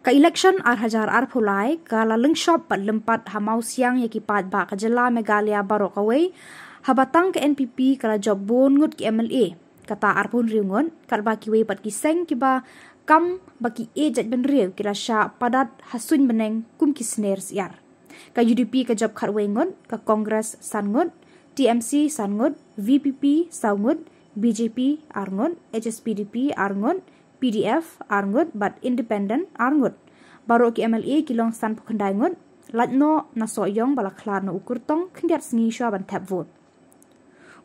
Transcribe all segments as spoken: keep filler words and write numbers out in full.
Ka election ar hajar arphew lai ka la lyngshop bad lympat ha mawsiang ïa ki paidbah ka jylla Meghalaya baroh kawei, haba tang ka N P P ka la jop bun ngut ki M L A, kata arphew hynriew ngut, katba kiwei pat ki seng kiba kam ba ki ïeit jaitbynriew ki la shah padat ha suiñ bneng kum ki sner syiar. Ka U D P ka jop khatwei ngut, ka Congress san ngut, T M C san ngut, V P P saw ngut, B J P ar ngut, H S P D P ar ngut, P D F ar ngut bad Independent ar ngut. Baroh ki M L A ki long sanphew khyndai ngut, lait noh na Sohiong ba la khlad na u kyrtong khyndiat sngi shuwa ban thep vote.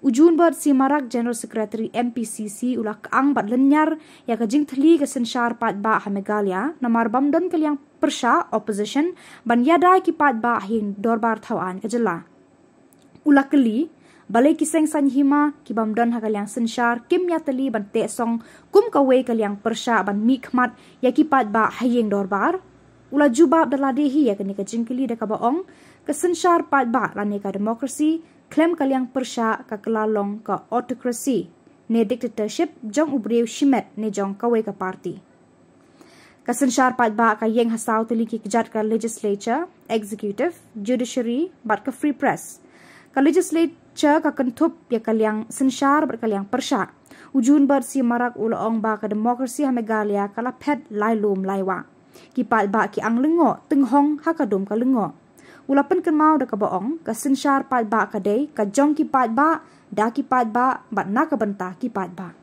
U Junbird C Marak, General Secretary M P C C, u la kyang bad lynñiar ïa ka jingthylli ka synshar paidbah ha Meghalaya namar bym don ka liang pyrshah, opposition, ban ïada ki paidbah ha ïing dorbar thaw aiñ ka jylla. U la kylli, balei ki seng saiñ hima ki bym don ha ka liang synshar kim ïatylli ban teh song kum kawei ka liang pyrshah ban mihkhmat ïa ki paidbah ha ïing dorbar? U la jubab da lade hi ïa kane ka jingkylli da kaba ong, ka synshar paidbah lane ka democracy khlem ka liang pyrshah ka kylla long ka autocracy ne dictatorship jong u briew shimet ne jong kawei ka party. Ka synshar paidbah ka ïeng ha saw tylli ki kjat, ka legislature, executive, judiciary bad ka free press. Ka legislature ka kynthup ïa ka liang synshar bad ka liang pyrshah. U Junbird C Marak u la ong ba ka democracy ha Meghalaya ka la phet lai lum lai wah. Ki paidbah ki ang lyngngoh tynghong ha ka dum ka lyngngoh. U la pynkynmaw da kaba ong, ka synshar paidbah ka dei ka jong ki paidbah, da ki paidbah bad na ka bynta ki paidbah.